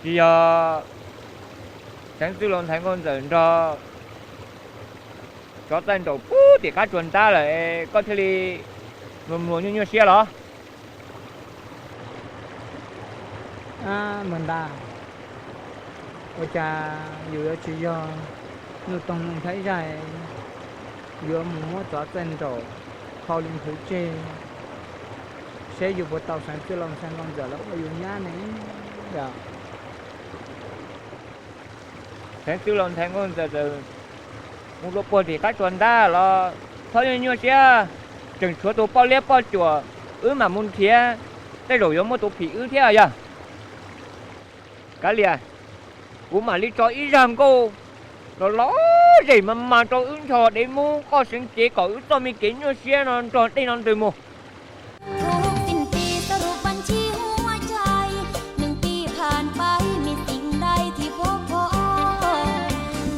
Tsis yog Xeev Txwj Laus ntxhais Nkauj Ntxawm nrog tsov txaij nraum pub tim qab tsuas ntab lawm es koj thiaj li mluas mluas nyuaj nyuaj siab los? Ab, Npawg Ntaj, ua cas yus yuav tsis yog Nuj Toog Nuj Nplhaib zaj yuav mus muab tsov txaij nraum khau li nphwv tseg, seb yus puas tau Xeev Txwj Laus ntxhais Nkauj Ntxawm los ua yus nyab ne? Yog Xeev Txwj Laus ntxhais Nkauj Ntxawm txawm mus dua puag tim qab tsuas ntab los txhob nyuaj nyuaj siab, tseem tshuav tus poj liab poj cuam, wb mam mus nrhiav, tej zaum yuav muaj tus phim wb thiab yog. Kav liam, kuv mam li tso ib zaj nkauj los los zem mas mas rau wb ncho dev Hmoob qoj seev cev kom wb txoj me kev nyuaj siab no nrog dej no ntws mus. Tuj xim tis sruv pab ntsib huab cai, hneev pib phan paib me xim dai thib phob phob,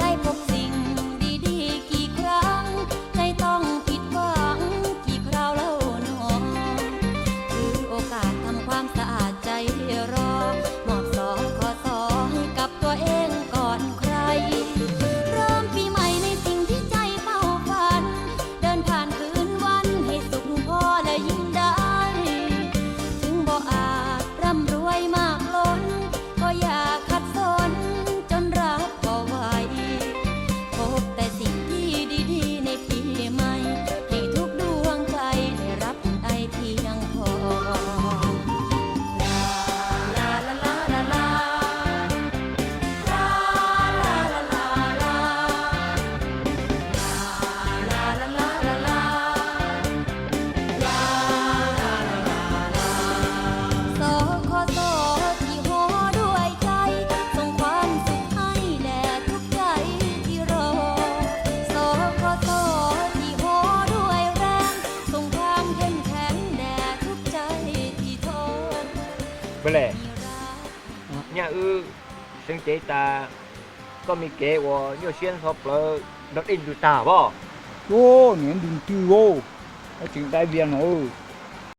dai phob xim di di kis khuav, cai tooj phim phob kis khuav lauj no. Twb ua kam tham khwam xa cai ro, mos xov kho xov hais kab tua eej kom khuav. Rov pib mais nws xim thib cai pauj phan, dawb phan khwv vaj hais xum phob lawm yeej dai. Twb npom as ram ruaib maj loj, kho yam khab xom cov nrab kho vais. Phob tais xim thib di di nej phim mais, hais thub duaj cai rab dai thiaj kho. Xov kho xov tsis ho duav cai, xoom kham xum ai dej thub cai tsis ro. Xov kho xov tsis ho duav reej, xoom kham kheej kheev dej thub cai tsis tho. Nyaj wb seev cev tas, txoj me kev uas nyuaj siab ntxhov plawv nrog dej ntws tag pom. Ua niam ntws ntws, tseem dai vias no.